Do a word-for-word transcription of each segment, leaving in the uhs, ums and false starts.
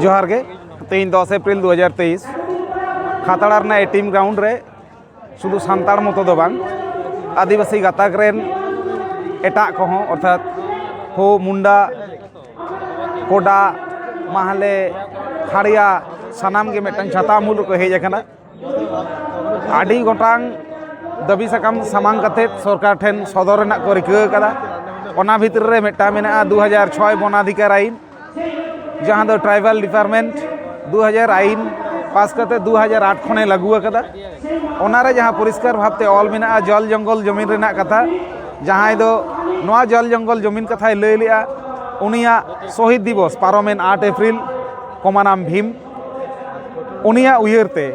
ᱡᱚᱦᱟᱨ ᱜᱮ᱾ ᱛᱮᱦᱮᱧ ᱫᱚᱥ ᱮᱯᱨᱤᱞ ᱫᱩ ᱦᱟᱡᱟᱨ ᱛᱮᱭᱤᱥ, ᱠᱷᱟᱛᱲᱟ ᱨᱮᱱᱟᱜ ᱮ ᱴᱤ ᱮᱢ ᱜᱨᱟᱣᱩᱱᱰ ᱨᱮ ᱥᱩᱫᱷᱩ ᱥᱟᱱᱛᱟᱲ ᱢᱚᱛᱚ ᱫᱚ ᱵᱟᱝ, ᱟᱹᱫᱤᱵᱟᱹᱥᱤ ᱜᱟᱛᱟᱠ ᱨᱮᱱ ᱮᱴᱟᱜ ᱠᱚᱦᱚᱸ, ᱚᱨᱛᱷᱟᱛ ᱦᱳ, ᱢᱩᱱᱰᱟ, ᱠᱳᱰᱟ, ᱢᱟᱦᱞᱮ, ᱠᱷᱟᱲᱭᱟ, ᱥᱟᱱᱟᱢ ᱜᱮ ᱢᱤᱫᱴᱟᱝ ᱪᱷᱟᱛᱟ ᱩᱢᱩᱞ ᱨᱮᱠᱚ ᱦᱮᱡ ᱟᱠᱟᱱᱟ᱾ ᱟᱹᱰᱤ ᱜᱚᱴᱟᱝ ᱫᱟᱹᱵᱤ ᱥᱟᱠᱟᱢ ᱥᱟᱢᱟᱝ ᱠᱟᱛᱮ ᱥᱚᱨᱠᱟᱨ ᱴᱷᱮᱱ ᱥᱚᱫᱚᱨ ᱨᱮᱱᱟᱜ ᱠᱚ ᱨᱤᱠᱟᱹ ᱟᱠᱟᱫᱟ᱾ ᱚᱱᱟ ᱵᱷᱤᱛᱨᱤ ᱨᱮ ᱢᱤᱫᱴᱟᱝ ᱢᱮᱱᱟᱜᱼᱟ ᱫᱩ ᱦᱟᱡᱟᱨ ᱪᱷᱚᱭ ᱵᱚᱱᱟᱫᱷᱤᱠᱟᱨ ᱟᱭᱤᱱ, ᱡᱟᱦᱟᱸ ᱫᱚ ᱴᱨᱟᱭᱵᱟᱞ ᱰᱤᱯᱟᱨᱴᱢᱮᱱᱴ ᱫᱩ ᱦᱟᱡᱟᱨ ᱟᱭᱤᱱ ᱯᱟᱥ ᱠᱟᱛᱮ ᱫᱩ ᱦᱟᱡᱟᱨ ᱟᱴ ᱠᱷᱚᱱᱮ ᱞᱟᱹᱜᱩ ᱟᱠᱟᱫᱟ᱾ ᱚᱱᱟᱨᱮ ᱡᱟᱦᱟᱸ ᱯᱚᱨᱤᱥᱠᱟᱨ ᱵᱷᱟᱵᱽᱛᱮ ᱚᱞ ᱢᱮᱱᱟᱜᱼᱟ ᱡᱚᱞ ᱡᱚᱝᱜᱚᱞ ᱡᱚᱢᱤᱱ ᱨᱮᱱᱟᱜ ᱠᱟᱛᱷᱟ, ᱡᱟᱦᱟᱸᱭ ᱫᱚ ᱱᱚᱣᱟ ᱡᱚᱞ ᱡᱚᱝᱜᱚᱞ ᱡᱚᱢᱤᱱ ᱠᱟᱛᱷᱟᱭ ᱞᱟᱹᱭ ᱞᱮᱜᱼᱟ, ᱩᱱᱤᱭᱟᱜ ᱥᱚᱦᱤᱫ ᱫᱤᱵᱚᱥ ᱯᱟᱨᱚᱢᱮᱱ ᱟᱴ ᱮᱯᱨᱤᱞ, ᱠᱚᱢᱟᱱᱟᱢ ᱵᱷᱤᱢ, ᱩᱱᱤᱭᱟᱜ ᱩᱭᱦᱟᱹᱨ ᱛᱮ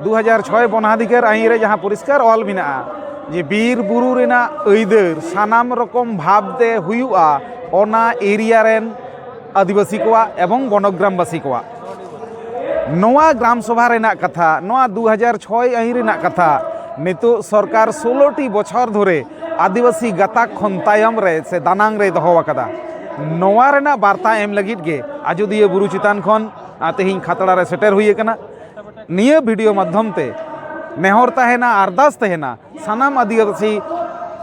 ᱫᱩ ᱦᱟᱡᱟᱨ ᱪᱷᱚᱭ ᱵᱚᱱᱟᱫᱷᱤᱠᱟᱨ ᱟᱹᱭᱤᱱ ᱨᱮ ᱡᱟᱦᱟᱸ ᱯᱚᱨᱤᱥᱠᱟᱨ ᱚᱞ ᱢᱮᱱᱟᱜᱼᱟ ᱡᱮ ᱵᱤᱨ ᱵᱩᱨᱩ ᱨᱮᱱᱟᱜ ᱟᱹᱭᱫᱟᱹᱨ ᱥᱟᱱᱟᱢ ᱨᱚᱠᱚᱢ ᱵᱷᱟᱵᱽ ᱛᱮ ᱦᱩᱭᱩᱜᱼᱟ ᱚᱱᱟ ᱮᱨᱤᱭᱟ ᱨᱮᱱ ᱟᱹᱫᱤᱵᱟᱹᱥᱤ ᱠᱚᱣᱟᱜ ᱮᱵᱚᱝ ᱵᱚᱱᱚᱜᱨᱟᱢᱵᱟᱥᱤ ᱠᱚᱣᱟᱜ᱾ ᱱᱚᱣᱟ ᱜᱨᱟᱢ ᱥᱚᱵᱷᱟ ᱨᱮᱱᱟᱜ ᱠᱟᱛᱷᱟ, ᱱᱚᱣᱟ ᱫᱩ ᱦᱟᱡᱟᱨ ᱪᱷᱚᱭ ᱟᱹᱭᱤᱱ ᱨᱮᱱᱟᱜ ᱠᱟᱛᱷᱟ, ᱱᱤᱛᱚᱜ ᱥᱚᱨᱠᱟᱨ ᱥᱳᱞᱳ ᱴᱤ ᱵᱚᱪᱷᱚᱨ ᱫᱷᱚᱨᱮ ᱟᱹᱫᱤᱵᱟᱹᱥᱤ ᱜᱟᱛᱟᱠ ᱠᱷᱚᱱ ᱛᱟᱭᱚᱢ ᱨᱮ ᱥᱮ ᱫᱟᱱᱟᱝ ᱨᱮ ᱫᱚᱦᱚ ᱟᱠᱟᱫᱟ᱾ ᱱᱚᱣᱟ ᱨᱮᱱᱟᱜ ᱵᱟᱨᱛᱟ ᱮᱢ ᱞᱟᱹᱜᱤᱫ ᱜᱮ ᱟᱡᱚᱫᱤᱭᱟᱹ ᱵᱩᱨᱩ ᱪᱮᱛᱟᱱ ᱠᱷᱚᱱ, ᱟᱨ, ᱛᱮᱦᱮᱧ ᱠᱷᱟᱛᱲᱟ ᱨᱮ ᱥᱮᱴᱮᱨ ᱦᱩᱭ ᱟᱠᱟᱱᱟ᱾ ᱱᱤᱭᱟᱹ ᱵᱷᱤᱰᱤᱭᱳ ᱢᱟᱫᱽᱫᱷᱚᱢ ᱛᱮ ᱱᱮᱦᱚᱨ ᱛᱟᱦᱮᱱᱟ, ᱟᱨᱫᱟᱥ ᱛᱟᱦᱮᱱᱟ ᱥᱟᱱᱟᱢ ᱟᱹᱫᱤᱵᱟᱹᱥᱤ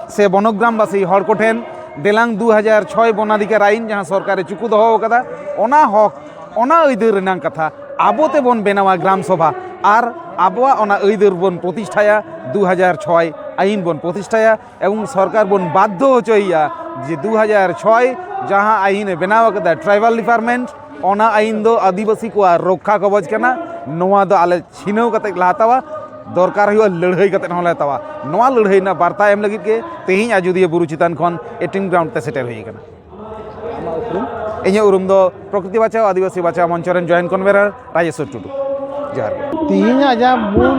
ᱥᱮ ᱵᱚᱱᱚᱜᱨᱟᱢᱵᱟᱥᱤ ᱦᱚᱲ ᱠᱚᱴᱷᱮᱱ, ᱫᱮᱞᱟᱝ ᱫᱩ ᱦᱟᱡᱟᱨ ᱪᱷᱚᱭ ᱵᱚᱱᱟᱫᱷᱤᱠᱟᱨ ᱟᱭᱤᱱ ᱡᱟᱦᱟᱸ ᱥᱚᱨᱠᱟᱨᱮ ᱪᱩᱠᱩ ᱫᱚᱦᱚ ᱟᱠᱟᱫᱟ, ᱚᱱᱟ ᱦᱚᱠ, ᱚᱱᱟ ᱟᱹᱭᱫᱟᱹᱨ ᱨᱮᱱᱟᱜ ᱠᱟᱛᱷᱟ ᱟᱵᱚ ᱛᱮᱵᱚᱱ ᱵᱮᱱᱟᱣᱟ ᱜᱨᱟᱢ ᱥᱚᱵᱷᱟ, ᱟᱨ ᱟᱵᱚᱣᱟᱜ ᱚᱱᱟ ᱟᱹᱭᱫᱟᱹᱨ ᱵᱚᱱ ᱯᱨᱚᱛᱤᱥᱴᱷᱟᱭᱟ, ᱫᱩ ᱦᱟᱡᱟᱨ ᱪᱷᱚᱭ ᱟᱭᱤᱱ ᱵᱚᱱ ᱯᱨᱚᱛᱤᱥᱴᱷᱟᱭᱟ᱾ ᱮᱵᱚᱝ ᱥᱚᱨᱠᱟᱨ ᱵᱚᱱ ᱵᱟᱫᱽᱫᱷᱚ ᱦᱚᱪᱚᱭᱮᱭᱟ ᱡᱮ ᱫᱩ ᱦᱟᱡᱟᱨ ᱪᱷᱚᱭ ᱡᱟᱦᱟᱸ ᱟᱭᱤᱱ ᱮ ᱵᱮᱱᱟᱣ ᱟᱠᱟᱫᱟ ᱴᱨᱟᱭᱵᱟᱞ ᱰᱤᱯᱟᱨᱴᱢᱮᱱᱴ, ᱚᱱᱟ ᱟᱭᱤᱱ ᱫᱚ ᱟᱹᱫᱤᱵᱟᱹᱥᱤ ᱠᱚᱣᱟᱜ ᱨᱚᱠᱠᱷᱟ ᱠᱚᱵᱚᱡ ᱠᱟᱱᱟ᱾ ᱱᱚᱣᱟ ᱫᱚ ᱟᱞᱮ ᱪᱷᱤᱱᱟᱹᱣ ᱠᱟᱛᱮ ᱞᱮ ᱦᱟᱛᱟᱣᱟ, ᱫᱚᱨᱠᱟᱨ ᱦᱩᱭᱩᱜᱼᱟ ᱞᱟᱹᱲᱦᱟᱹᱭ ᱠᱟᱛᱮ ᱦᱚᱸᱞᱮ ᱦᱟᱛᱟᱣᱟ᱾ ᱱᱚᱣᱟ ᱞᱟᱹᱲᱦᱟᱹᱭ ᱨᱮᱱᱟᱜ ᱵᱟᱨᱛᱟ ᱮᱢ ᱞᱟᱹᱜᱤᱫ ᱜᱮ ᱛᱮᱦᱮᱧ ᱟᱡᱚᱫᱤᱭᱟᱹ ᱵᱩᱨᱩ ᱪᱮᱛᱟᱱ ᱠᱷᱚᱱ ᱮ ᱴᱤ ᱮᱢ ᱜᱨᱟᱣᱩᱱᱰ ᱛᱮ ᱥᱮᱴᱮᱨ ᱦᱩᱭ ᱟᱠᱟᱱᱟ᱾ ᱤᱧᱟᱹᱜ ᱩᱨᱩᱢ ᱫᱚ ᱯᱨᱚᱠᱨᱤᱛᱤ ᱵᱟᱪᱟᱣ ᱟᱹᱫᱤᱵᱟᱹᱥᱤ ᱵᱟᱪᱟᱣ ᱢᱚᱧᱪᱚ ᱨᱮᱱ ᱡᱚᱭᱮᱱᱴ ᱠᱚᱱᱵᱷᱮᱱᱟᱨ ᱨᱟᱡᱮᱥᱣᱚᱨ ᱴᱩᱰᱩ᱾ ᱡᱚᱦᱟᱨ ᱜᱮ᱾ ᱛᱮᱦᱮᱧᱟᱜ ᱡᱟᱦᱟᱸ ᱢᱩᱞ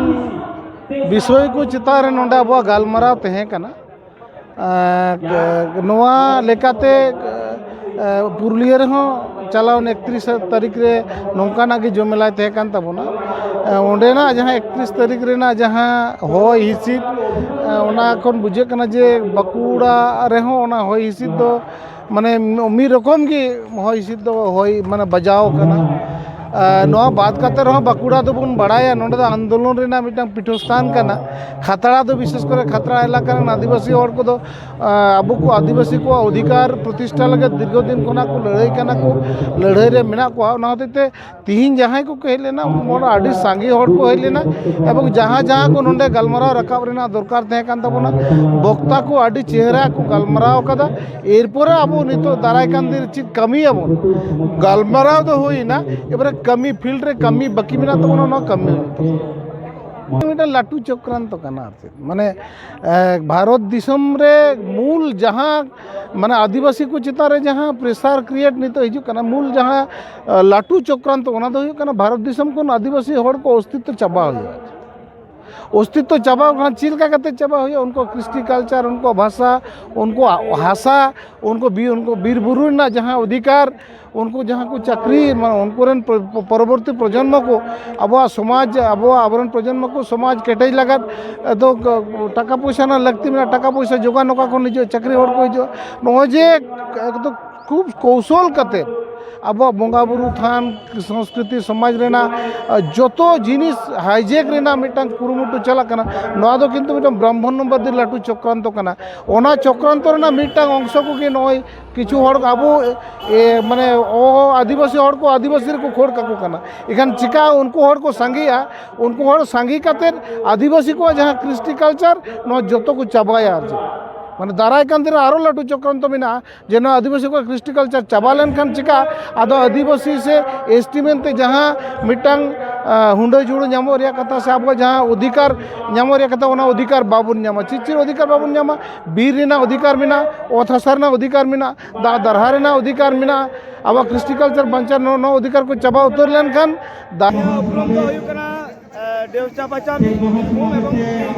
ᱵᱤᱥᱚᱭ ᱠᱚ ᱪᱮᱛᱟᱱ ᱨᱮ ᱱᱚᱰᱮ ᱟᱵᱚᱣᱟᱜ ᱜᱟᱞᱢᱟᱨᱟᱣ ᱛᱟᱦᱮᱸ ᱠᱟᱱᱟ, ᱟᱨ ᱱᱚᱣᱟ ᱞᱮᱠᱟᱛᱮ, ᱮ, ᱯᱩᱨᱩᱞᱤᱭᱟᱹ ᱨᱮᱦᱚᱸ ᱪᱟᱞᱟᱣ ᱮᱱ ᱮᱠᱛᱨᱤᱥ ᱛᱟᱹᱨᱤᱠᱷ ᱨᱮ ᱱᱚᱝᱠᱟᱱᱟᱜ ᱜᱮ ᱡᱚᱢᱮᱞᱟᱭ ᱛᱟᱦᱮᱸ ᱠᱟᱱ ᱛᱟᱵᱚᱱᱟ᱾ ᱮ, ᱚᱸᱰᱮᱱᱟᱜ ᱡᱟᱦᱟᱸ ᱮᱠᱛᱨᱤᱥ ᱛᱟᱹᱨᱤᱠᱷ ᱨᱮᱱᱟᱜ ᱡᱟᱦᱟᱸ ᱦᱚᱭ ᱦᱤᱸᱥᱤᱫ, ᱮ, ᱚᱱᱟ ᱠᱷᱚᱱ ᱵᱩᱡᱷᱟᱹᱜ ᱠᱟᱱᱟ ᱡᱮ ᱵᱟᱸᱠᱩᱲᱟ ᱨᱮᱦᱚᱸ ᱚᱱᱟ ᱦᱚᱭ ᱦᱤᱸᱥᱤᱫ ᱫᱚ ᱢᱟᱱᱮ ᱢᱤᱫ ᱨᱚᱠᱚᱢ ᱜᱮ ᱦᱚᱭ ᱦᱤᱸᱥᱤᱫ ᱫᱚ ᱦᱚᱭ ᱢᱟᱱᱮ ᱵᱟᱡᱟᱣ ᱠᱟᱱᱟ᱾ ᱟᱨ ᱱᱚᱣᱟ ᱵᱟᱫ ᱠᱟᱛᱮ ᱨᱮᱦᱚᱸ ᱵᱟᱸᱠᱩᱲᱟ ᱫᱚᱵᱚᱱ ᱵᱟᱲᱟᱭᱟ, ᱱᱚᱰᱮ ᱫᱚ ᱟᱱᱫᱳᱞᱚᱱ ᱨᱮᱱᱟᱜ ᱢᱤᱫᱴᱟᱝ ᱯᱤᱴᱷᱚᱥᱛᱷᱟᱱ ᱠᱟᱱᱟ, ᱠᱷᱟᱛᱲᱟ ᱫᱚ᱾ ᱵᱤᱥᱮᱥ ᱠᱚᱨᱮ ᱠᱷᱟᱛᱲᱟ ᱮᱞᱟᱠᱟ ᱨᱮᱱ ᱟᱹᱫᱤᱵᱟᱹᱥᱤ ᱦᱚᱲ ᱠᱚᱫᱚ ᱟᱵᱚ ᱠᱚ ᱟᱹᱫᱤᱵᱟᱹᱥᱤ ᱠᱚᱣᱟᱜ ᱚᱫᱷᱤᱠᱟᱨ ᱯᱨᱚᱛᱤᱥᱴᱷᱟ ᱞᱟᱹᱜᱤᱫ ᱫᱤᱨᱜᱷᱚ ᱫᱤᱱ ᱠᱷᱚᱱᱟᱜ ᱠᱚ ᱞᱟᱹᱲᱦᱟᱹᱭ ᱠᱟᱱᱟ ᱠᱚ, ᱞᱟᱹᱲᱦᱟᱹᱭ ᱨᱮ ᱢᱮᱱᱟᱜ ᱠᱚᱣᱟ᱾ ᱚᱱᱟ ᱦᱚᱛᱮᱡ ᱛᱮ ᱛᱤᱦᱤᱧ ᱡᱟᱦᱟᱸᱭ ᱠᱚᱠᱚ ᱦᱮᱡ ᱞᱮᱱᱟ, ᱩᱱᱠᱩ ᱟᱹᱰᱤ ᱥᱟᱸᱜᱮ ᱦᱚᱲ ᱠᱚ ᱦᱮᱡ ᱞᱮᱱᱟ, ᱮᱵᱚᱝ ᱡᱟᱦᱟᱸ ᱡᱟᱦᱟᱸ ᱠᱚ ᱱᱚᱰᱮ ᱜᱟᱞᱢᱟᱨᱟᱣ ᱨᱟᱠᱟᱵ ᱨᱮᱱᱟᱜ ᱫᱚᱨᱠᱟᱨ ᱛᱟᱦᱮᱸ ᱠᱟᱱ ᱛᱟᱵᱚᱱᱟ, ᱵᱚᱠᱛᱟ ᱠᱚ ᱟᱹᱰᱤ ᱪᱮᱦᱨᱟ ᱠᱚ ᱜᱟᱞᱢᱟᱨᱟᱣ ᱠᱟᱫᱟ᱾ ᱮᱨᱯᱚᱨᱮ ᱟᱵᱚ ᱱᱤᱛᱚᱜ ᱫᱟᱨᱟᱭ ᱠᱟᱱ ᱫᱤᱱ ᱨᱮ ᱪᱮᱫ ᱠᱟᱹᱢᱤᱭᱟᱵᱚᱱ, ᱜᱟᱞᱢᱟᱨᱟᱣ ᱫᱚ ᱦᱩᱭᱱᱟ, ᱮᱵᱟᱨᱮ ᱠᱟᱹᱢᱤ, ᱯᱷᱤᱞᱰ ᱨᱮ ᱠᱟᱹᱢᱤ ᱵᱟᱹᱠᱤ ᱢᱮᱱᱟᱜ ᱛᱟᱵᱚᱱᱟ, ᱚᱱᱟ ᱠᱟᱹᱢᱤ ᱦᱩᱭᱩᱜ ᱛᱟᱵᱚᱱᱟ᱾ ᱢᱤᱫᱴᱟᱝ ᱞᱟᱹᱴᱩ ᱪᱚᱠᱨᱟᱱᱛᱚ ᱠᱟᱱᱟ ᱟᱨ ᱪᱮᱫ, ᱢᱟᱱᱮ ᱮ, ᱵᱷᱟᱨᱚᱛ ᱫᱤᱥᱚᱢ ᱨᱮ ᱢᱩᱞ ᱡᱟᱦᱟᱸ ᱢᱟᱱᱮ ᱟᱹᱫᱤᱵᱟᱹᱥᱤ ᱠᱚ ᱪᱮᱛᱟᱱ ᱨᱮ ᱡᱟᱦᱟᱸ ᱯᱨᱮᱥᱟᱨ ᱠᱨᱤᱭᱮᱴ ᱱᱤᱛᱚᱜ ᱦᱤᱡᱩᱜ ᱠᱟᱱᱟ, ᱢᱩᱞ ᱡᱟᱦᱟᱸ ᱮ, ᱞᱟᱹᱴᱩ ᱪᱚᱠᱨᱟᱱᱛᱚ, ᱚᱱᱟ ᱫᱚ ᱦᱩᱭᱩᱜ ᱠᱟᱱᱟ ᱵᱷᱟᱨᱚᱛ ᱫᱤᱥᱚᱢ ᱠᱷᱚᱱ ᱟᱹᱫᱤᱵᱟᱹᱥᱤ ᱦᱚᱲ ᱠᱚ ᱚᱥᱛᱤᱛᱛᱚ ᱪᱟᱵᱟ ᱦᱩᱭᱩᱜᱼᱟ᱾ ᱚᱥᱛᱤᱛᱛᱚ ᱪᱟᱵᱟ ᱠᱷᱟᱱ ᱪᱮᱫ ᱞᱮᱠᱟ ᱠᱟᱛᱮ ᱪᱟᱵᱟ ᱦᱩᱭᱩᱜᱼᱟ? ᱩᱱᱠᱩᱣᱟᱜ ᱠᱨᱤᱥᱴᱤ ᱠᱟᱞᱪᱟᱨ, ᱩᱱᱠᱩᱣᱟᱜ ᱵᱷᱟᱥᱟ, ᱩᱱᱠᱩᱣᱟᱜ ᱦᱟᱥᱟ, ᱩᱱᱠᱩ ᱵᱤᱨ, ᱩᱱᱠᱩ ᱵᱤᱨ ᱵᱩᱨᱩ ᱨᱮᱱᱟᱜ ᱡᱟᱦᱟᱸ ᱚᱫᱷᱤᱠᱟᱨ, ᱩᱱᱠᱩ ᱡᱟᱦᱟᱸ ᱠᱚ ᱪᱟᱹᱠᱨᱤ, ᱢᱟᱱᱮ ᱩᱱᱠᱩ ᱨᱮᱱ ᱯᱚ-, ᱯᱚ-, ᱯᱚᱨᱚᱵᱚᱨᱛᱤ ᱯᱨᱚᱡᱚᱱᱢᱚ ᱠᱚ, ᱟᱵᱚᱣᱟᱜ ᱥᱚᱢᱟᱡᱽ, ᱟᱵᱚᱣᱟᱜ, ᱟᱵᱚᱨᱮᱱ ᱯᱨᱚᱡᱚᱱᱢᱚ ᱠᱚ ᱥᱚᱢᱟᱡᱽ ᱠᱮᱴᱮᱡ ᱞᱟᱜᱟᱫ ᱫᱚ ᱴᱟᱠᱟ ᱯᱚᱭᱥᱟ ᱨᱮᱱᱟᱜ ᱞᱟᱹᱠᱛᱤ ᱢᱮᱱᱟᱜᱼᱟ, ᱴᱟᱠᱟ ᱯᱚᱭᱥᱟ ᱡᱚᱜᱟᱲ, ᱱᱚᱝᱠᱟ ᱠᱷᱚᱱ ᱦᱤᱡᱩᱜᱼᱟ, ᱪᱟᱹᱠᱨᱤ ᱦᱚᱲ ᱠᱚ ᱦᱤᱡᱩᱜᱼᱟ᱾ ᱱᱚᱜᱼᱚᱭ ᱡᱮ ᱮᱠᱫᱚᱢ ᱠᱷᱩᱵ ᱠᱚᱣᱥᱚᱞ ᱠᱟᱛᱮ ᱟᱵᱚᱣᱟᱜ ᱵᱚᱸᱜᱟ ᱵᱩᱨᱩ ᱛᱷᱟᱱ, ᱥᱚᱝᱥᱠᱨᱤᱛᱤ, ᱥᱚᱢᱟᱡᱽ ᱨᱮᱱᱟᱜ, ᱟ, ᱡᱚᱛᱚ ᱡᱤᱱᱤᱥ ᱦᱟᱭᱡᱮᱠ ᱨᱮᱱᱟᱜ ᱢᱤᱫᱴᱟᱝ ᱠᱩᱨᱩᱢᱩᱴᱩ ᱪᱟᱞᱟᱜ ᱠᱟᱱᱟ᱾ ᱱᱚᱣᱟ ᱫᱚ ᱠᱤᱱᱛᱩ ᱢᱤᱫᱴᱟᱝ ᱵᱨᱟᱦᱢᱚᱱ ᱱᱚᱢᱵᱟᱫᱤ ᱞᱟᱹᱴᱩ ᱪᱚᱠᱨᱟᱱᱛᱚ ᱠᱟᱱᱟ᱾ ᱚᱱᱟ ᱪᱚᱠᱨᱟᱱᱛᱚ ᱨᱮᱱᱟᱜ ᱢᱤᱫᱴᱟᱝ ᱚᱝᱥᱚ ᱠᱚᱜᱮ ᱱᱚᱜᱼᱚᱭ ᱠᱤᱪᱷᱩ ᱦᱚᱲ ᱟᱵᱚ, ᱮ, ᱢᱟᱱᱮ ᱚ ᱟᱹᱫᱤᱵᱟᱹᱥᱤ ᱦᱚᱲ ᱠᱚ ᱟᱹᱫᱤᱵᱟᱹᱥᱤ ᱨᱮᱠᱚ ᱠᱷᱟᱹᱲ ᱠᱟᱠᱚ ᱠᱟᱱᱟ᱾ ᱮᱱᱠᱷᱟᱱ ᱪᱤᱠᱟ ᱩᱱᱠᱩ ᱦᱚᱲ ᱠᱚ ᱥᱟᱸᱜᱮᱜᱼᱟ? ᱩᱱᱠᱩ ᱦᱚᱲ ᱥᱟᱸᱜᱮ ᱠᱟᱛᱮᱫ ᱟᱹᱫᱤᱵᱟᱹᱥᱤ ᱠᱚᱣᱟᱜ ᱡᱟᱦᱟᱸ ᱠᱨᱤᱥᱴᱤ ᱠᱟᱞᱪᱟᱨ, ᱱᱚᱣᱟ ᱡᱚᱛᱚ ᱠᱚ ᱪᱟᱵᱟᱭᱟ ᱟᱨ ᱪᱮᱫ᱾ ᱢᱟᱱᱮ ᱫᱟᱨᱟᱭ ᱠᱟᱱ ᱫᱤᱱ ᱨᱮ ᱟᱨᱚ ᱞᱟᱹᱴᱩ ᱪᱚᱠᱨᱟᱱᱛᱚ ᱢᱮᱱᱟᱜᱼᱟ᱾ ᱡᱮ ᱱᱚᱣᱟ ᱟᱹᱫᱤᱵᱟᱹᱥᱤ ᱠᱚᱣᱟᱜ ᱠᱨᱤᱥᱴᱤ ᱠᱟᱞᱪᱟᱨ ᱪᱟᱵᱟ ᱞᱮᱱᱠᱷᱟᱱ ᱪᱤᱠᱟ? ᱟᱫᱚ ᱟᱹᱫᱤᱵᱟᱹᱥᱤ ᱥᱮ ᱮᱥ ᱴᱤ ᱢᱮᱱᱛᱮ ᱡᱟᱦᱟᱸ ᱢᱤᱫᱴᱟᱝ, ᱟ, ᱦᱩᱰᱟᱹ ᱡᱩᱲᱩ ᱧᱟᱢᱚᱜ ᱨᱮᱭᱟᱜ ᱠᱟᱛᱷᱟ ᱥᱮ ᱟᱵᱚᱣᱟᱜ ᱡᱟᱦᱟᱸ ᱚᱫᱷᱤᱠᱟᱨ ᱧᱟᱢᱚᱜ ᱨᱮᱭᱟᱜ ᱠᱟᱛᱷᱟ, ᱚᱱᱟ ᱚᱫᱷᱤᱠᱟᱨ ᱵᱟᱵᱚᱱ ᱧᱟᱢᱟ᱾ ᱪᱮᱫ ᱪᱮᱫ ᱚᱫᱷᱤᱠᱟᱨ ᱵᱟᱵᱚᱱ ᱧᱟᱢᱟ? ᱵᱤᱨ ᱨᱮᱱᱟᱜ ᱚᱫᱷᱤᱠᱟᱨ ᱢᱮᱱᱟᱜᱼᱟ, ᱚᱛ ᱦᱟᱥᱟ ᱨᱮᱱᱟᱜ ᱚᱫᱷᱤᱠᱟᱨ ᱢᱮᱱᱟᱜᱼᱟ, ᱫᱟᱜ ᱫᱟᱨᱦᱟ ᱨᱮᱱᱟᱜ ᱚᱫᱷᱤᱠᱟᱨ ᱢᱮᱱᱟᱜᱼᱟ, ᱟᱵᱚᱣᱟᱜ ᱠᱨᱤᱥᱴᱤ ᱠᱟᱞᱪᱟᱨ ᱵᱟᱧᱪᱟᱣ, ᱱᱚᱣᱟ, ᱱᱚᱣᱟ ᱚᱫᱷᱤᱠᱟᱨ ᱠᱚ ᱪᱟᱵᱟ ᱩᱛᱟᱹᱨ ᱞᱮᱱᱠᱷᱟᱱ ᱫᱟᱜ ᱩᱯᱨᱩᱢ ᱫᱚ ᱦᱩᱭᱩᱜ ᱠᱟᱱᱟ, ᱮ, ᱰᱮᱣᱪᱟ ᱯᱟᱪᱟᱢᱤ ᱵᱤᱨᱵᱷᱩᱢ ᱮᱵᱚᱝ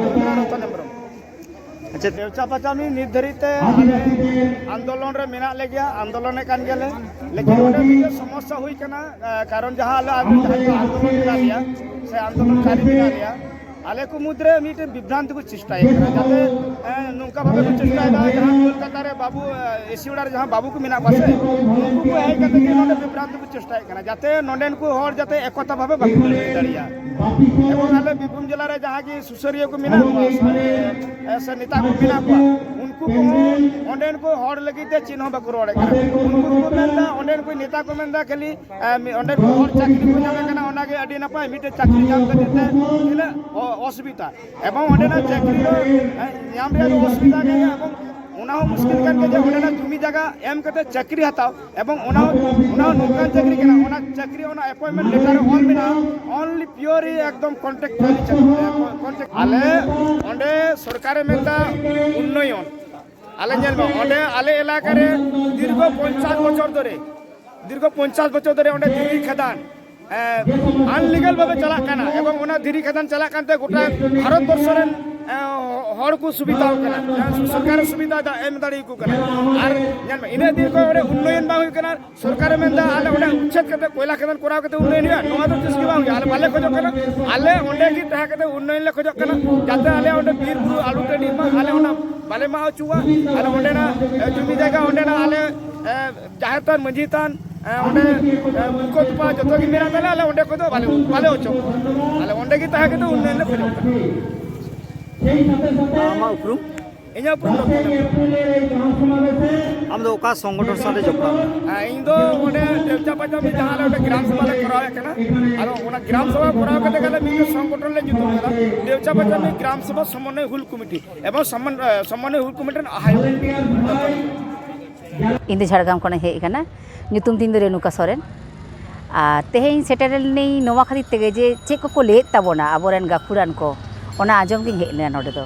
ᱨᱚᱛᱚᱱ ᱦᱮᱢᱵᱨᱚᱢ᱾ ᱟᱪᱪᱷᱟ, ᱰᱮᱣᱪᱟ ᱯᱟᱪᱟᱢᱤ ᱱᱤᱛ ᱫᱷᱟᱹᱨᱤᱡ ᱛᱮ ᱟᱞᱮ ᱟᱱᱫᱳᱞᱚᱱ ᱨᱮ ᱢᱮᱱᱟᱜ ᱞᱮᱜᱮᱭᱟ, ᱟᱱᱫᱳᱞᱚᱱᱮᱫ ᱠᱟᱱ ᱜᱮᱭᱟᱞᱮ᱾ ᱞᱮᱠᱤᱱ ᱚᱸᱰᱮ ᱢᱤᱫᱴᱮᱱ ᱥᱚᱢᱚᱥᱥᱟ ᱦᱩᱭ ᱠᱟᱱᱟ, ᱮ, ᱠᱟᱨᱚᱱ ᱡᱟᱦᱟᱸ ᱟᱞᱮ ᱟᱹᱛᱩ ᱡᱟᱦᱟᱸ ᱠᱚ ᱟᱱᱫᱳᱞᱚᱱ ᱢᱮᱱᱟᱜ ᱞᱮᱭᱟ ᱥᱮ ᱟᱱᱫᱳᱞᱚᱱᱠᱟᱨᱤ ᱢᱮᱱᱟᱜ ᱞᱮᱭᱟ, ᱟᱞᱮ ᱠᱚ ᱢᱩᱫᱽᱨᱮ ᱢᱤᱫᱴᱮᱱ ᱵᱤᱵᱷᱨᱟᱱᱛᱤ ᱠᱚ ᱪᱮᱥᱴᱟᱭᱮᱫ ᱠᱟᱱᱟ, ᱡᱟᱛᱮ ᱮ, ᱱᱚᱝᱠᱟ ᱵᱷᱟᱵᱮ ᱠᱚ ᱪᱮᱥᱴᱟᱭᱮᱫᱟ, ᱡᱟᱦᱟᱸ ᱠᱳᱞᱠᱟᱛᱟ ᱨᱮ ᱵᱟᱹᱵᱩ ᱮ, ᱮᱥᱤ ᱚᱲᱟᱜ ᱨᱮ ᱡᱟᱦᱟᱸ ᱵᱟᱹᱵᱩ ᱠᱚ ᱢᱮᱱᱟᱜ ᱠᱚᱣᱟ ᱥᱮ, ᱩᱱᱠᱩ ᱠᱚ ᱦᱮᱡ ᱠᱟᱛᱮ ᱜᱮ ᱱᱚᱰᱮ ᱵᱤᱵᱷᱨᱟᱱᱛᱤ ᱠᱚ ᱪᱮᱥᱴᱟᱭᱮᱫ ᱠᱟᱱᱟ, ᱡᱟᱛᱮ ᱱᱚᱰᱮᱱ ᱠᱚ ᱦᱚᱲ ᱡᱟᱛᱮ ᱮᱠᱚᱛᱟ ᱵᱷᱟᱵᱮ ᱵᱟᱠᱚ ᱞᱟᱹᱭ ᱫᱟᱲᱮᱭᱟᱜ᱾ ᱮᱵᱚᱝ ᱟᱞᱮ ᱵᱤᱨᱵᱷᱩᱢ ᱡᱮᱞᱟ ᱨᱮ ᱡᱟᱦᱟᱸ ᱜᱮ ᱥᱩᱥᱟᱹᱨᱤᱭᱟᱹ ᱠᱚ ᱢᱮᱱᱟᱜ ᱠᱚᱣᱟ ᱥᱮ, ᱮ, ᱥᱮ ᱱᱮᱛᱟ ᱠᱚ ᱢᱮᱱᱟᱜ ᱠᱚᱣᱟ, ᱩᱱᱠᱩ ᱠᱚᱦᱚᱸ ᱚᱸᱰᱮᱱ ᱠᱚ ᱦᱚᱲ ᱞᱟᱹᱜᱤᱫ ᱛᱮ ᱪᱮᱫ ᱦᱚᱸ ᱵᱟᱠᱚ ᱨᱚᱲᱮᱫ ᱠᱟᱱᱟ᱾ ᱩᱱᱠᱩ ᱠᱚ ᱢᱮᱱᱫᱟ, ᱚᱸᱰᱮᱱ ᱠᱚ ᱱᱮᱛᱟ ᱠᱚ ᱢᱮᱱᱫᱟ ᱠᱷᱟᱹᱞᱤ ᱮ, ᱢᱤ-, ᱚᱸᱰᱮ ᱠᱚ ᱦᱚᱲ ᱪᱟᱹᱠᱨᱤ ᱠᱚ ᱧᱟᱢᱮᱫ ᱠᱟᱱᱟ, ᱚᱱᱟᱜᱮ ᱟᱹᱰᱤ ᱱᱟᱯᱟᱭ᱾ ᱢᱤᱫᱴᱮᱡ ᱪᱟᱹᱠᱨᱤ ᱧᱟᱢ ᱠᱷᱟᱹᱛᱤᱨ ᱛᱮ ᱛᱤᱱᱟᱹᱜ ᱚ-, ᱚᱥᱩᱵᱤᱫᱷᱟ, ᱮᱵᱚᱝ ᱚᱸᱰᱮᱱᱟᱜ ᱪᱟᱹᱠᱨᱤ ᱫᱚ, ᱮ, ᱧᱟᱢ ᱨᱮᱭᱟᱜ ᱫᱚ ᱚᱥᱩᱵᱤᱫᱷᱟ ᱜᱮᱭᱟ, ᱮᱵᱚᱝ ᱚᱱᱟ ᱦᱚᱸ ᱢᱩᱥᱠᱤᱞ ᱠᱟᱱ ᱜᱮᱭᱟ ᱡᱮ ᱚᱸᱰᱮᱱᱟᱜ ᱡᱩᱢᱤ ᱡᱟᱭᱜᱟ ᱮᱢ ᱠᱟᱛᱮ ᱪᱟᱹᱠᱨᱤ ᱦᱟᱛᱟᱣ, ᱮᱵᱚᱝ ᱚᱱᱟ ᱦᱚᱸ, ᱚᱱᱟ ᱦᱚᱸ ᱱᱚᱝᱠᱟᱱ ᱪᱟᱹᱠᱨᱤ ᱠᱟᱱᱟ, ᱚᱱᱟ ᱪᱟᱹᱠᱨᱤ, ᱚᱱᱟ appointment letter ᱨᱮ ᱚᱞ ᱢᱮᱱᱟᱜᱼᱟ, only purely ᱮᱠᱫᱚᱢ contractual ᱪᱟᱹᱠᱨᱤ, contract᱾ ᱟᱞᱮ ᱚᱸᱰᱮ ᱥᱚᱨᱠᱟᱨᱮ ᱢᱮᱱᱫᱟ ᱩᱱᱱᱚᱭᱚᱱ, ᱟᱞᱮ ᱧᱮᱞ ᱢᱮ, ᱚᱸᱰᱮ ᱟᱞᱮ ᱮᱞᱟᱠᱟ ᱨᱮ ᱫᱤᱨᱜᱷᱚ ᱯᱚᱧᱪᱟᱥ ᱵᱚᱪᱷᱚᱨ ᱫᱷᱚᱨᱮ, ᱫᱤᱨᱜᱷᱚ ᱯᱚᱧᱪᱟᱥ ᱵᱚᱪᱷᱚᱨ ᱫᱷᱚᱨᱮ ᱚᱸᱰᱮ ᱫᱷᱤᱨᱤ ᱠᱷᱟᱫᱟᱱ, ᱮ, unlegal ᱵᱷᱟᱵᱮ ᱪᱟᱞᱟᱜ ᱠᱟᱱᱟ, ᱮᱵᱚᱝ ᱚᱱᱟ ᱫᱷᱤᱨᱤ ᱠᱷᱟᱫᱟᱱ ᱪᱟᱞᱟᱜ ᱠᱟᱱᱛᱮ ᱜᱚᱴᱟ ᱵᱷᱟᱨᱚᱛ ᱵᱚᱨᱥᱚ ᱨᱮᱱ, ᱮ, ᱦᱚᱲ ᱠᱚ ᱥᱩᱵᱤᱫᱷᱟ ᱠᱟᱱᱟ, ᱥᱚᱨᱠᱟᱨ ᱥᱩᱵᱤᱫᱷᱟ ᱫᱟ-, ᱮᱢ ᱫᱟᱲᱮᱭᱟᱠᱚ ᱠᱟᱱᱟ᱾ ᱟᱨ ᱧᱮᱞ ᱢᱮ, ᱤᱱᱟᱹᱜ ᱫᱤᱱ ᱠᱷᱚᱱ ᱚᱸᱰᱮ ᱩᱱᱱᱚᱭᱚᱱ ᱵᱟᱝ ᱦᱩᱭᱩᱜ ᱠᱟᱱᱟ᱾ ᱥᱚᱨᱠᱟᱨᱮ ᱢᱮᱱᱫᱟ, ᱟᱞᱮ ᱚᱸᱰᱮ ᱩᱪᱪᱷᱮᱫ ᱠᱟᱛᱮ ᱠᱚᱭᱞᱟ ᱠᱷᱟᱫᱟᱱ ᱠᱚᱨᱟᱣ ᱠᱟᱛᱮ ᱩᱱᱱᱚᱭᱚᱱ ᱦᱩᱭᱩᱜᱼᱟ, ᱱᱚᱣᱟ ᱫᱚ ᱛᱤᱥ ᱜᱮ ᱵᱟᱝ ᱦᱩᱭᱩᱜᱼᱟ᱾ ᱟᱞᱮ ᱵᱟᱞᱮ ᱠᱷᱚᱡᱚᱜ ᱠᱟᱱᱟ, ᱟᱞᱮ ᱚᱸᱰᱮ ᱜᱮ ᱛᱟᱦᱮᱸ ᱠᱟᱛᱮ ᱩᱱᱱᱚᱭᱚᱱ ᱞᱮ ᱠᱷᱚᱡᱚᱜ ᱠᱟᱱᱟ, ᱡᱟᱛᱮ ᱟᱞᱮ ᱚᱸᱰᱮ ᱵᱤᱨ ᱵᱩᱨᱩ ᱟᱞᱚ ᱴᱟᱺᱰᱤᱜ ᱢᱟ, ᱟᱞᱮ ᱚᱱᱟ ᱵᱟᱞᱮ ᱢᱟᱜ ᱦᱚᱪᱚᱣᱟᱜ, ᱟᱞᱮ ᱚᱸᱰᱮᱱᱟᱜ, ᱮ, ᱡᱩᱢᱤ ᱡᱟᱭᱜᱟ ᱚᱸᱰᱮᱱᱟᱜ ᱟᱞᱮ, ᱮ, ᱡᱟᱦᱮᱨ ᱛᱷᱟᱱ, ᱢᱟᱹᱡᱷᱤ ᱛᱷᱟᱱ, ᱮ, ᱚᱸᱰᱮ, ᱮ, ᱵᱩᱠᱟᱹ ᱛᱚᱯᱟ ᱡᱚᱛᱚ ᱜᱮ ᱢᱮᱱᱟᱜ ᱛᱟᱞᱮᱭᱟ, ᱟᱞᱮ ᱚᱸᱰᱮ ᱠᱷᱚᱡ ᱫᱚ ᱵᱟᱞᱮ, ᱵᱟᱞᱮ ᱚᱪᱚᱜ᱾ ᱟᱞᱮ ᱚᱸᱰᱮ ᱜᱮ ᱛᱟᱦᱮᱸ ᱠᱟᱛᱮ ᱩᱱᱱᱚᱭᱚᱱ ᱞᱮ ᱠᱷᱚᱡᱚᱜ ᱠᱟᱱᱟ᱾ ᱟᱢᱟᱜ ᱩᱯᱨᱩᱢ? ᱤᱧᱟᱹᱜ ᱩᱯᱨᱩᱢ ᱫᱚ ᱟᱢ ᱫᱚ ᱚᱠᱟ ᱥᱚᱝᱜᱚᱴᱷᱚᱱ ᱥᱟᱶᱛᱮ ᱡᱚᱯᱲᱟᱣ ᱢᱮᱱᱟᱜ ᱢᱮᱭᱟ? ᱦᱮᱸ, ᱤᱧ ᱫᱚ ᱚᱸᱰᱮ ᱰᱮᱣᱪᱟ ᱯᱟᱸᱪᱟᱢᱤ ᱡᱟᱦᱟᱸ ᱨᱮ ᱚᱸᱰᱮ ᱜᱨᱟᱢ ᱥᱚᱵᱷᱟ ᱞᱮ ᱠᱚᱨᱟᱣᱮᱫ ᱠᱟᱱᱟ, ᱟᱫᱚ ᱚᱱᱟ ᱜᱨᱟᱢ ᱥᱚᱵᱷᱟ ᱠᱚᱨᱟᱣ ᱠᱟᱛᱮ ᱜᱮ ᱟᱞᱮ ᱢᱤᱫᱴᱮᱱ ᱥᱚᱝᱜᱚᱴᱷᱚᱱ ᱞᱮ ᱧᱩᱛᱩᱢ ᱠᱟᱫᱟ, ᱰᱮᱣᱪᱟ ᱯᱟᱸᱪᱟᱢᱤ ᱜᱨᱟᱢ ᱥᱚᱵᱷᱟ ᱥᱚᱢᱚᱱᱱᱚᱭ ᱦᱩᱞ ᱠᱚᱢᱤᱴᱤ᱾ ᱮᱵᱚᱝ ᱥᱚᱢᱢᱟᱱ-, ᱮ, ᱥᱚᱢᱢᱟᱱᱤᱭᱚ ᱦᱩᱞ ᱠᱚᱢᱤᱴᱤ ᱨᱮᱱ ᱟᱦᱟᱭᱚ᱾ ᱤᱧ ᱫᱚ ᱡᱷᱟᱲᱜᱨᱟᱢ ᱠᱷᱚᱱᱤᱧ ᱦᱮᱡ ᱟᱠᱟᱱᱟ᱾ ᱧᱩᱛᱩᱢ ᱛᱤᱧ ᱫᱚ ᱨᱮᱱᱩᱠᱟ ᱥᱚᱨᱮᱱ᱾ ᱟᱨ ᱛᱮᱦᱮᱧ ᱥᱮᱴᱮᱨ ᱞᱮᱱᱟᱹᱧ ᱱᱚᱣᱟ ᱠᱷᱟᱹᱛᱤᱨ ᱛᱮᱜᱮ ᱡᱮ ᱪᱮᱫ ᱠᱚᱠᱚ ᱞᱟᱹᱭᱮᱫ ᱛᱟᱵᱚᱱᱟ ᱟᱵᱚᱨᱮᱱ ᱜᱟᱹᱠᱷᱩᱲᱟᱱ ᱠᱚ, ᱚᱱᱟ ᱟᱸᱡᱚᱢ ᱜᱤᱧ ᱦᱮᱡ ᱞᱮᱱᱟ ᱱᱚᱰᱮ ᱫᱚ᱾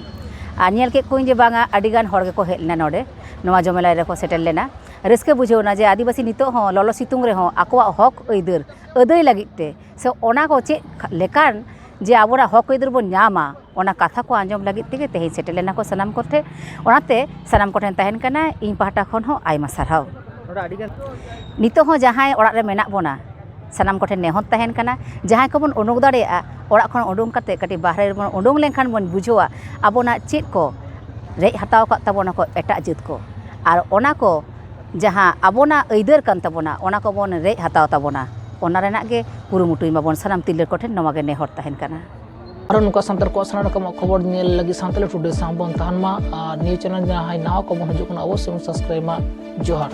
ᱟᱨ ᱧᱮᱞ ᱠᱮᱫ ᱠᱚᱣᱟᱧ ᱡᱮ ᱵᱟᱝᱟ, ᱟᱹᱰᱤᱜᱟᱱ ᱦᱚᱲ ᱜᱮᱠᱚ ᱦᱮᱡ ᱞᱮᱱᱟ ᱱᱚᱰᱮ, ᱱᱚᱣᱟ ᱡᱚᱢᱮᱞᱟᱭ ᱨᱮᱠᱚ ᱥᱮᱴᱮᱨ ᱞᱮᱱᱟ᱾ ᱨᱟᱹᱥᱠᱟᱹ ᱵᱩᱡᱷᱟᱹᱣ ᱮᱱᱟ ᱡᱮ ᱟᱹᱫᱤᱵᱟᱹᱥᱤ ᱱᱤᱛᱚᱜ ᱦᱚᱸ ᱞᱚᱞᱚ ᱥᱤᱛᱩᱝ ᱨᱮᱦᱚᱸ ᱟᱠᱚᱣᱟᱜ ᱦᱚᱠ ᱟᱹᱭᱫᱟᱹᱨ ᱟᱹᱫᱟᱹᱭ ᱞᱟᱹᱜᱤᱫ ᱛᱮ ᱥᱮ ᱚᱱᱟ ᱠᱚ ᱪᱮᱫ ᱞᱮᱠᱟᱱ ᱡᱮ ᱟᱵᱚᱱᱟᱜ ᱦᱚᱠ ᱟᱹᱭᱫᱟᱹᱨ ᱵᱚᱱ ᱧᱟᱢᱟ, ᱚᱱᱟ ᱠᱟᱛᱷᱟ ᱠᱚ ᱟᱸᱡᱚᱢ ᱞᱟᱹᱜᱤᱫ ᱛᱮᱜᱮ ᱛᱮᱦᱮᱧ ᱥᱮᱴᱮᱨ ᱞᱮᱱᱟ ᱠᱚ ᱥᱟᱱᱟᱢ ᱠᱚᱴᱷᱮᱱ᱾ ᱚᱱᱟᱛᱮ ᱥᱟᱱᱟᱢ ᱠᱚᱴᱷᱮᱱ ᱛᱟᱦᱮᱱ ᱠᱟᱱᱟ ᱤᱧ ᱯᱟᱦᱴᱟ ᱠᱷᱚᱱ ᱦᱚᱸ ᱟᱭᱢᱟ ᱥᱟᱨᱦᱟᱣ᱾ ᱱᱚᱰᱮ ᱟᱹᱰᱤᱜᱟᱱ ᱱᱤᱛᱚᱜ ᱦᱚᱸ ᱡᱟᱦᱟᱸᱭ ᱚᱲᱟᱜ ᱨᱮ ᱢᱮᱱᱟᱜ ᱵᱚᱱᱟ, ᱥᱟᱱᱟᱢ ᱠᱚᱴᱷᱮᱱ ᱱᱮᱦᱚᱨ ᱛᱟᱦᱮᱱ ᱠᱟᱱᱟ, ᱡᱟᱦᱟᱸᱭ ᱠᱚᱵᱚᱱ ᱩᱰᱩᱠ ᱫᱟᱲᱮᱭᱟᱜᱼᱟ, ᱚᱲᱟᱜ ᱠᱷᱚᱱ ᱩᱰᱩᱠ ᱠᱟᱛᱮ ᱠᱟᱹᱴᱤᱡ ᱵᱟᱦᱨᱮ ᱨᱮᱵᱚᱱ ᱩᱰᱩᱠ ᱞᱮᱱᱠᱷᱟᱱ ᱵᱚᱱ ᱵᱩᱡᱷᱟᱹᱣᱟ ᱟᱵᱚᱱᱟᱜ ᱪᱮᱫ ᱠᱚ ᱨᱮᱡ ᱦᱟᱛᱟᱣ ᱟᱠᱟᱫ ᱛᱟᱵᱚᱱᱟ ᱠᱚ ᱮᱴᱟᱜ ᱡᱟᱹᱛ ᱠᱚ, ᱟᱨ ᱚᱱᱟ ᱠᱚ ᱡᱟᱦᱟᱸ ᱟᱵᱚᱱᱟᱜ ᱟᱹᱭᱫᱟᱹᱨ ᱠᱟᱱ ᱛᱟᱵᱚᱱᱟ, ᱚᱱᱟ ᱠᱚᱵᱚᱱ ᱨᱮᱡ ᱦᱟᱛᱟᱣ ᱛᱟᱵᱚᱱᱟ, ᱚᱱᱟ ᱨᱮᱱᱟᱜ ᱜᱮ ᱠᱩᱨᱩᱢᱩᱴᱩᱭ ᱢᱟᱵᱚᱱ᱾ ᱥᱟᱱᱟᱢ ᱛᱤᱨᱞᱟᱹ ᱠᱚᱴᱷᱮᱱ ᱱᱚᱣᱟ ᱜᱮ ᱱᱮᱦᱚᱨ ᱛᱟᱦᱮᱱ ᱠᱟᱱᱟ᱾ ᱟᱨᱚ ᱱᱚᱝᱠᱟ ᱥᱟᱱᱛᱟᱲ ᱠᱚᱣᱟᱜ ᱥᱟᱱᱟᱢ ᱨᱚᱠᱚᱢᱟᱜ ᱠᱷᱚᱵᱚᱨ ᱧᱮᱞ ᱞᱟᱹᱜᱤᱫ ᱥᱟᱱᱛᱟᱲᱤ ᱴᱩᱰᱮ ᱥᱟᱶ ᱵᱚᱱ ᱛᱟᱦᱮᱱ ᱢᱟ᱾ ᱟᱨ ᱱᱤᱭᱟᱹ ᱪᱮᱱᱮᱞ ᱡᱟᱦᱟᱸᱭ ᱱᱟᱣᱟ ᱠᱚᱵᱚᱱ ᱦᱤᱡᱩᱜ ᱠᱟᱱᱟ, ᱚᱵᱚᱥᱥᱳᱭ ᱵᱚᱱ ᱥᱟᱵᱥᱠᱨᱟᱭᱤᱵ ᱢᱟ᱾ ᱡᱚᱦᱟᱨ᱾